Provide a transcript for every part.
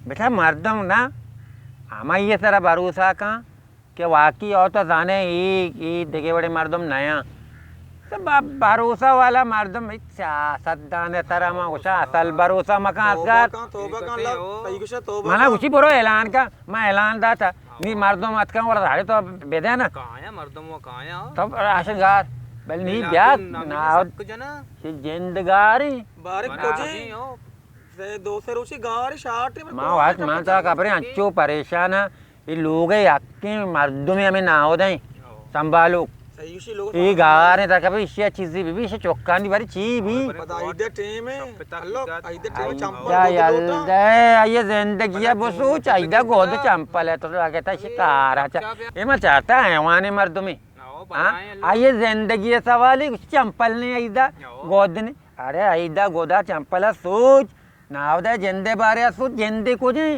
بچار مردم نا، ہمائی سرا بھروسہ کن کہ واقعی او تو زانے ای، ای دگہ وڑے مردم نیاں۔ تو با-، بھروسہ والا مردم، سیاست دان سرا ما گوشاں اصل بھروسہ مکن اصغر۔ توبہ کن، توبہ کن، اللہ، صحیح گوشے، توبہ منا کن۔ گوشی برو اعلان کن، ما اعلان داتا، نی مردم اتکن ورا داڑے تو بدے نا۔ کایا مردم و کایا۔ تو راشن گار، بل نی بیا، نا، جند گاری۔ بارے کجی؟ دو سے روچی گار شاٹ۔ ما وقت من تا خبریں انچو پریشان ہاں۔ اے لوگ ءِ حقیں مردمے ہمے ناہدائیں سنبھالوک۔ اے گار ایں تاکہ بھئی ایشی ءَ چیزے بہ بی، ایشی چکانی باری چی بی؟ پدا عید ءِ ٹیم ءَ، اللہ، عید ءِ ٹیم ءَ چمپل گد لوٹاں۔ آئی ءِ زندگی ءَ بسوچ، عید ءَ گد چمپل ءَ تو لگتا شکار ءَ چا۔ اے ما چارتا حیوان مردمے۔ ہاں؟ آئی ءِ زندگی ءِ سوالے، چمپل نے عید ءَ گد نے۔ اڑے عید ءَ گد ءَ چمپل ءَ سوچ۔ ناودا جندے بارے ءَ سوچ، جندے کجیں؟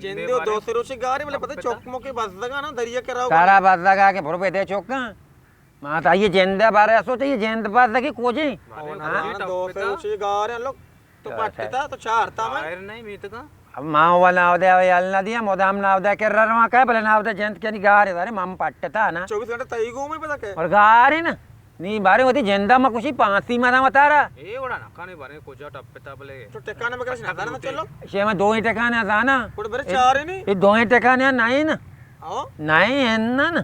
جندے دو سے روچے گارے، بلے پتہ چک مکے بزگا نا، دریا کرا۔ تارا بزگا کہ برو بدے چکاں۔ ما تا یہ جندے بارے ءَ سوچ، یہ جند بزگی کجیں؟ دو سے روچے گارے لوگ، تو پٹتا تو چارتا میں۔ اب ما و ناودا یل نہ دیا، مدام ناودا کر رہا کہ بلے ناودا جند کنی گارے، ارے مم پٹتا نا۔ چوبیس گھنٹے تئی گو میں پتہ کہ۔ اور گارے نا۔ نی بارے وتی جندا ما کشی پانسی مدام تارا۔ اے وڑا نہ کنے بارے کجا ٹپتا بلے۔ تو ٹکانے مگر نہ زانا چلو۔ شے میں دوئیں ٹکانے زانا۔ کوڑ برے چارے نی۔ اے دوئیں ٹکانے نہیں نا۔ آؤ۔ نہیں ہے نا نا۔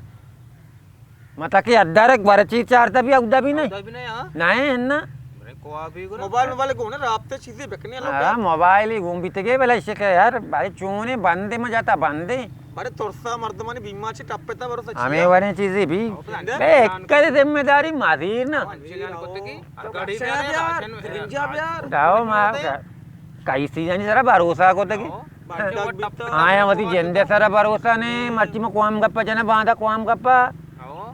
متا کہ ادارک برچی چارتا بھی اودا بھی نہیں۔ اودا بھی نہیں، ہاں۔ نہیں ہے نا۔ برے کو آ بھی گرا۔ موبائل، موبائل گونے رابطے چیزیں بکنے لوگ۔ ہاں، موبائل ہی گون بیتگے بلے شکے یار، بھائی چونے بندے میں جاتا بندے۔ بڑے ترسا مردمانی بیما چے ٹپتا بھروسہ چیا؟ ہمیں وریں چیزے بھی۔ بے اکل ذمہ داری مادیر نا۔ داو ما کئی سیزانی سرا بھروسہ کو تکی۔ آیا وتی جندے سرا بھروسہ نے، مرچی میں قوم گپا جنا باندا قوم گپا۔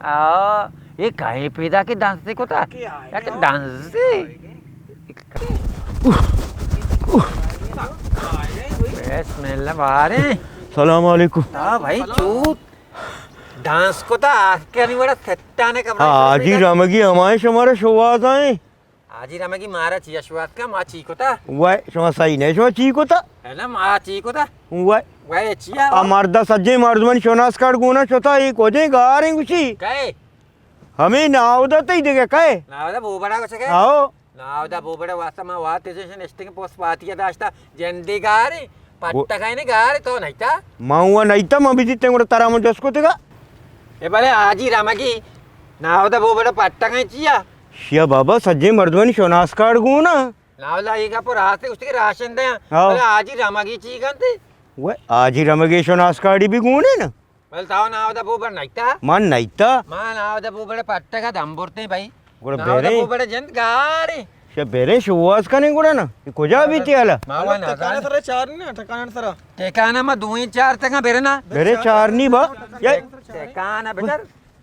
آ، یہ کہیں پیدا کے دانسے کو تا؟ یا کہ دانسے؟ بسم اللہ بارے۔ سلام علیکم۔ ہاں بھائی چوت۔ ڈانس کتا آسکے ہمیں بڑا سٹانے کا۔ ہاں، حاجی رمگی ہمائیں شمارا شواز آئیں۔ حاجی رمگی مارا چیا شواز کا، ما چی کتا؟ وے، شما صحیح نہیں، شما چی کتا؟ ہے نا، ما چی کتا؟ وے۔ وے، چیا؟ آ مردا سجے مردمانی شناس کارڈ گونا شتا، یہ کجے گاریں گوشی؟ کئے؟ ہمیں ناودا تئی دیگه کئے؟ ناودا بوبڑا گوشے کئے؟ آؤ۔ ناودا بوبڑے واسطہ ما وات تیزش نشتگ پوس پاتی داشتا جندی گاری پٹکائیں گاری تو نہیں تا؟ ما ہوا نہیں تا، ما بھی دیتے گڑا ترا من جس کو تگا۔ اے بلے آجی رمگی ناودا بوبڑے پٹکائیں چیا؟ شیا بابا سجے مردمانی شناس کارڈ گونا۔ ناودا یہ گپ راستے اس کے راشن دے۔ ہاں۔ بلے آجی رمگی چی گنتے؟ وہ آجی رمگی شناس کارڈی بھی گونے نا۔ بل تاو ناودا بوبڑ نئیتا؟ من نئیتا۔ ما ناودا بوبڑ پٹگا دم برتے بھائی۔ گڑا ناودا بیرے۔ بوبڑ جند گارے۔ شے بیرے شواز کنے گڑا نا۔ یہ کجا بیتی حالا؟ ما وا نہ ٹکانے سرا چار نہ، ٹکانے سرا۔ ٹکانا ما دوئیں چار تکا بیرے نا۔ بیرے چار نی با۔ یہ ٹکانا بچار۔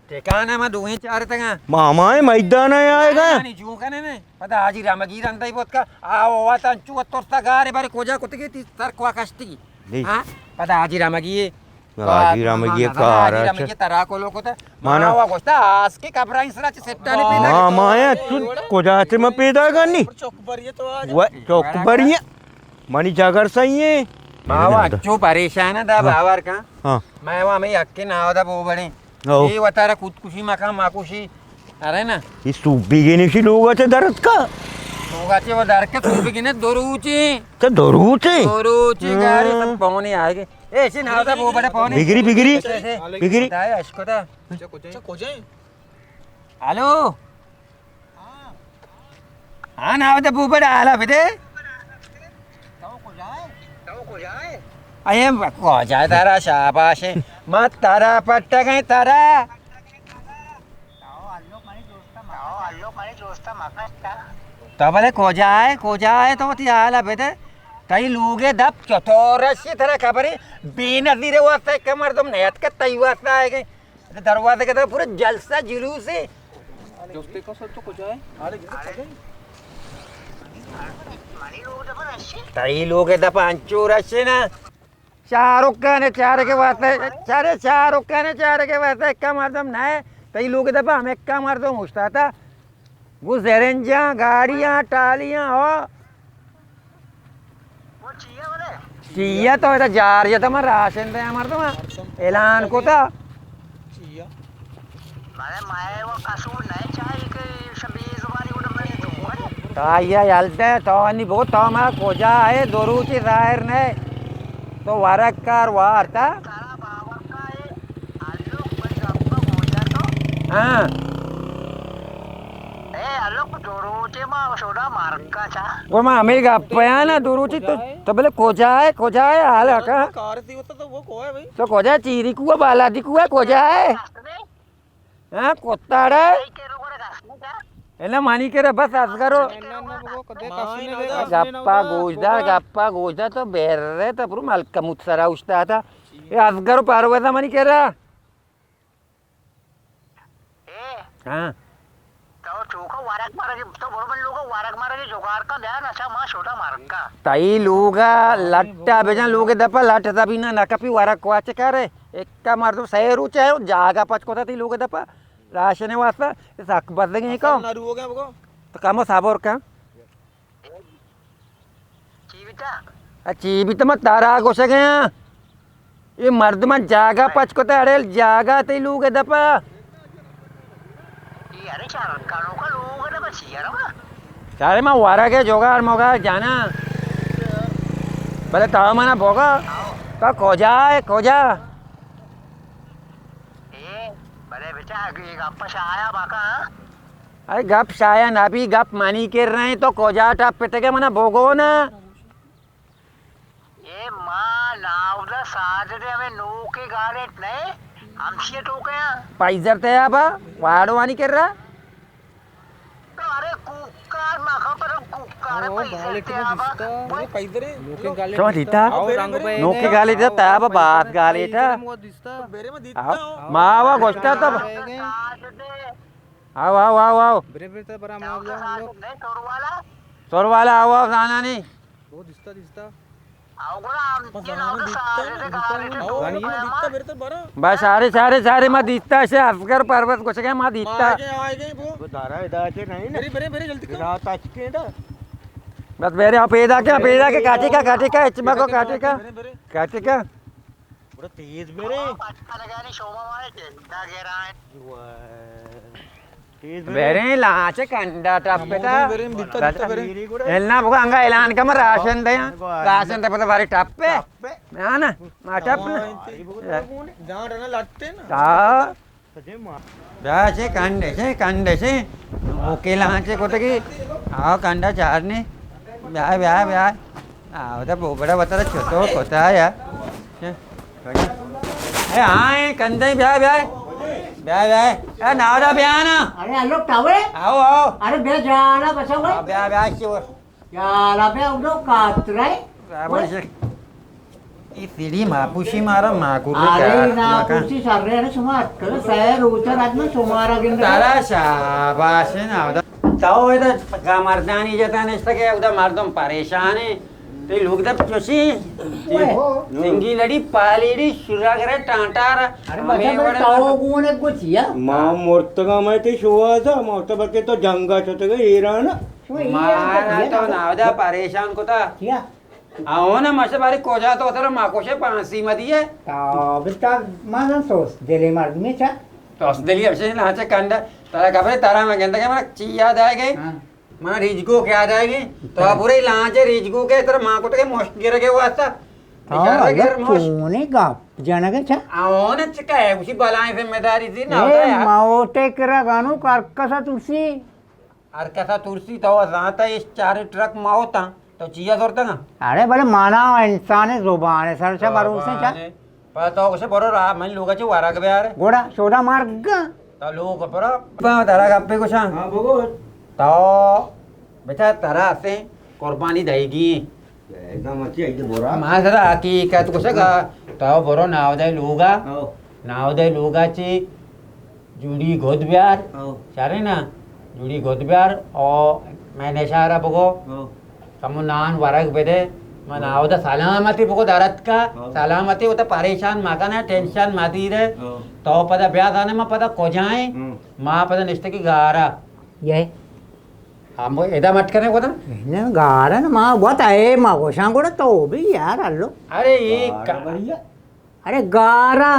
ٹکانا ما دوئیں چار تکا۔ ما ہمائے میدان آئے گا۔ نی جو کنے نے۔ پدا حاجی رمگی رندائی بوت کا۔ آو واتان چو ترسا گارے بارے کجا کتگی تی سر کوا کشتگی۔ ہاں؟ پدا حاجی رمگی حاجی رمگی کار حاجی رمگی ترا کو لوکو تا۔ مانا۔ ما وا گوشتا آس کے کبرائیں سرا چ سٹانی پیدا۔ ما، ما یا چون کجا چ ما پیدا گنی؟ چوک بری تو آج۔ و چوک بری۔ منی جگر سہی ہے۔ ما وا چو پریشان دا باور کا۔ ہاں۔ میں وا میں یکی ناو دا بو بڑے۔ او۔ یہ وتارا خود کشی مکان ما کشی۔ ارے نا۔ یہ سوبی گینی سی لوگا چے درد کا۔ لوگا چے وہ درد کا سوبی گینے دو روچی۔ تو دو روچی؟ دو روچی گاری سب پونے آئے گے۔ اے، ایسے ناو دا بو بڑے پونے۔ بگری، بگری۔ ایسے، ایسے۔ بگری۔ خدایا، اشکو دا۔ اچھا، کجا ہے؟ ہلو۔ ہاں، ناو دا بو بڑے حالا بدے۔ اے، کجا ہے تارا شاباش ہے۔ ما تارا پٹا گئے تارا۔ تو بلے کجا ہے، کجا ہے تو وتی حالا بدے۔ تئی لوگے دپ چطور رشی ترا خبرے؟ بے نظیر واسطہ ایک مردم نیت کا تئی واسطہ آئے گئے۔ دروازے کے تو پورا جلسہ جلوس ہے۔ تئی لوگے دپ انچو رشے نا۔ شاہ رخ خان چارے کے واسطے، چارے شاہ رخ خان چارے کے واسطے ایک مردم نہ ہے۔ تئی لوگ دپا ہم ایک مردم اشتاتا۔ گو زرنجاں، گاڑیاں، ٹالیاں، ہو۔ چیا تو ادا جار جتا، من راشن دے مردم اعلان کتا. بلے مئے و قصور نہ چاہی کہ شبی زبانی گوڑا مئے تو. تا یا یلدے تو انی بو، تو ما کجا ہے، دو روچی ظاہر نہ. تو ورگ کار وارتا. ہاں. اے الو دو روچے ما شودا مارکا چا. گو ما ہمیں گپ یا نا، دو روچی تو، تو بلے کجا ہے، کجا ہے، حال ہے کا؟ کار سی ہوتا تو وہ کو ہے بھائی؟ تو کجا ہے؟ چیری کو ہے، بالا دی کو ہے، کجا ہے؟ ہاں، کتاڑا. الا منی کرا بس ازگرو. گپا گوشدار، گپا گوشدار، تو بیر رہے تو پرو ملکموت سرا اشتا تھا. اے ازگرو پرویزا منی کرا. اے، ہاں. تو چوکا ورگ مرگ، تو برو من لوگا ورگ مرگ جگاڑ کا بیا نا، چا ما شودا مرگ کا. تئی لوگا لٹا بجن، لوگ دپا لٹ دبی نا، نکپی ورگ کواچ کرے. ایکا مردم سہ روچ ہے، جاگا پچ کتا تئی لوگ دپا. راشن واسطہ، سک بزگیں کو. تو کمو صبر کن. چی بیتا؟ آ، چی بیتا، ما ترا گوشگا آں. اے مردماں جاگہ پچ کتا، اڑے جاگہ تئی لوگ دپا. اے ارے چار کنوکا لوگ دپا چی ارے ما؟ چارے ما ورگے جوگاڑ موگاڑ جانا. بلے تا منا بوگا، تو کجا ہے، کجا؟ اے، بلے بچا، اے گپ شایا باکا. اے گپ شایا نبی، گپ منی کر رہے، تو کجا ٹپ پتگے منا بوگو نا. اے ما ناودا ساجدے ہمیں نوکے گالیٹ نئے، ہمشی ٹوکے ہیں. پائزر تے آبا، واڑوانی کر رہا. ارے کوکار ما خبر کوکار او، پائزر تے آبا. شما دیتا؟ نوکے گالیٹ دیتا، تے آبا بات گالیٹا. ما وا گوشتا تو. ساجدے آؤ، آؤ، آؤ، آؤ. برے، برے، تو برا ما آؤ، لوگ. سور والا، آؤ، آؤ، زانانی. وہ دستا، دستا. آؤ، گڑا ہم بس یہ زانانی نام دستا، سارے دستا، گاڑی دستا، برے تو برا. بس سارے، سارے، سارے ما دیتا، شے اصغر پروت کچھ گئے ما دیتا. آئے گئے، آئے گئے، وہ. وہ دارا ادا کے نہیں نا. برے، برے، برے، جلدی کر. ادا تچ کے دا. بس برے، آؤ، پیدا کے، پیدا کے، کاٹے کا، کاٹے کا، اچ ما کو کاٹے کا. برے، برے. کاٹے کا. بڑا تیز برے. تیز برے. بیریں لانچ کنڈا ٹپ پتا. بیریں بیتا، بیتا بیریں. الا بگو انگا اعلان کم راشن دے. راشن دے پتا باری ٹپ پہ. نا نا، ما ٹپ نا. جان رنا لٹتے نا. تا. بیا چے کنڈے چے، کنڈے چے. اوکے لانچ کتگی. آؤ کنڈا چارنے. بیا، بیا، بیا. آ، او دا بوبڑا وترا چتو کتا یا. اے، ہاں، اے، کندے بیا، بیا. بیا، بیا. اے، ناودا بیا نا. ارے، ہلو، ٹاوے. آؤ، آؤ. ارے، بیا جانا بچا وے. آ، بیا، بیا، شو. یارا، بیا، اڈو کاترے. برابر شک. ای سیڑھی ماپوشی مارا ماکو. ارے، ناپوشی سر رہے، ارے، شما اٹکل سیر اوچا رکھنا، شمارا گندے. تارا شاباش ہے ناودا. تو ادا گامردانی جتا نشتا کہ ادا مردم پریشان ہے. تئی لوگ دپ چوشی؟ سنگی لڑی، پالیڑی، شرا کرے، ٹانٹا را. ارے بچا، ہمیں بڑے وڑے تو گونے گوچیا. ما مرتگا میں تی شوازا، مرتبہ کے تو جنگا شتگا ایران. مارا تو ناودا پریشان کتا. کیا؟ آؤ نا، ماشا باری کجا تو ترا ما کوشے پانسی مدیے. تا بتا ما نہ سوس دلی مردمی چا. تو اس دلی ابشے لانچے کنڈا. ترا خبر ترا ما گندگے، من چی یاد آئے گئے؟ ہاں. من ریجگوک یاد آئے گئے. تو پورے لانچے ریجگوک ہے، ترا ما کو تے مشت گرگے واسطہ. ہاں، بیچارہ گر مشت. تو نے گپ جنگے چا. آؤ نا چکا ہے، اسی بلائیں ذمہ داری دی نا اے ہوتا ہے. موتے کرا گانو کارکسا ترسی. ہر کسا ترسی تو زانتا، اش چار ٹرک ما ہوتا، تو چیا زورتا نا؟ ارے بلے مانا انسان زبان ہے، سر چا بھروسے چا. پر تو کچھ برو را، من لوگا چے ورگ بیار. گوڑا شودا مارگ. تو لوگ پر. پا ترا گپے کچھ. ہاں، بگو. تو بچا ترا سے قربانی دائیگی. ما سرا حقیقت گوشگا، تو برو ناودے لوگا، ہو. ناودے لوگا چی جوڑی گد بیار، ہو. چارے نا، جوڑی گد بیار، او میں نشارا بگو، ہو. کمو نان ورگ بدے، من ہو. ناودا سلامتی بگو درت کا، ہو. سلامتی ہوتا پریشان مکن، ٹینشن مدیرے، ہو. تو پدا بیا زانے ما پدا کجائیں، ہو. ما پدا نشتگی گارا. یہ ہم ادا مٹ کنے گودا؟ نہ، گارا نہ، ما وت اے ما گوشاں گوڑا تو بھی یار، الو۔ ارے، یہ گارا کا-، بھیا۔ ارے، گارا۔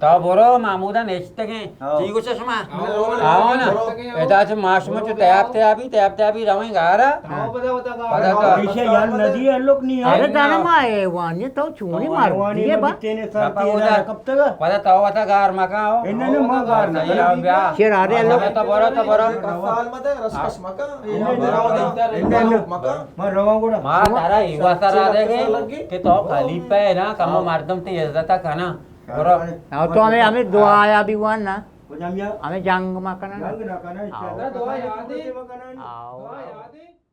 تو برو، محمودا نشتگیں۔ ہاں۔ ٹھیک گوشا شما؟ ہاں۔ آؤ نا۔ برو۔ ادا چہ ما شما چو تیاب تیابی، تیاب تیابی رویں گارا۔ ہاں۔ پدا تو۔ ایشا یار ندی ہے لوگ نہیں ہے۔ ارے، دانا ما ایوانی تو چونی مار دیے با۔ پدا تو وتا گار مکا ہو۔ انہوں نے ما گار نہ کنا۔ بیا۔ شیر آ رہے لوگ۔ تو برو، تو برو۔ سال مدے رس کش مکا۔ انہوں نے ما رواں گوڑا۔ ما تارا ایوا سرا دے گے کہ تو خلیفہ ہے نا، کمو مردم تی عزت کنا۔ برو۔ ہاں، تو ہمیں، ہمیں دعا یا بھی وان نا۔ ہمیں جنگ ما کنا نا۔ جنگ نہ کنا، انشاءاللہ۔ دعا یاد ہے۔ آؤ۔ دعا یاد ہے۔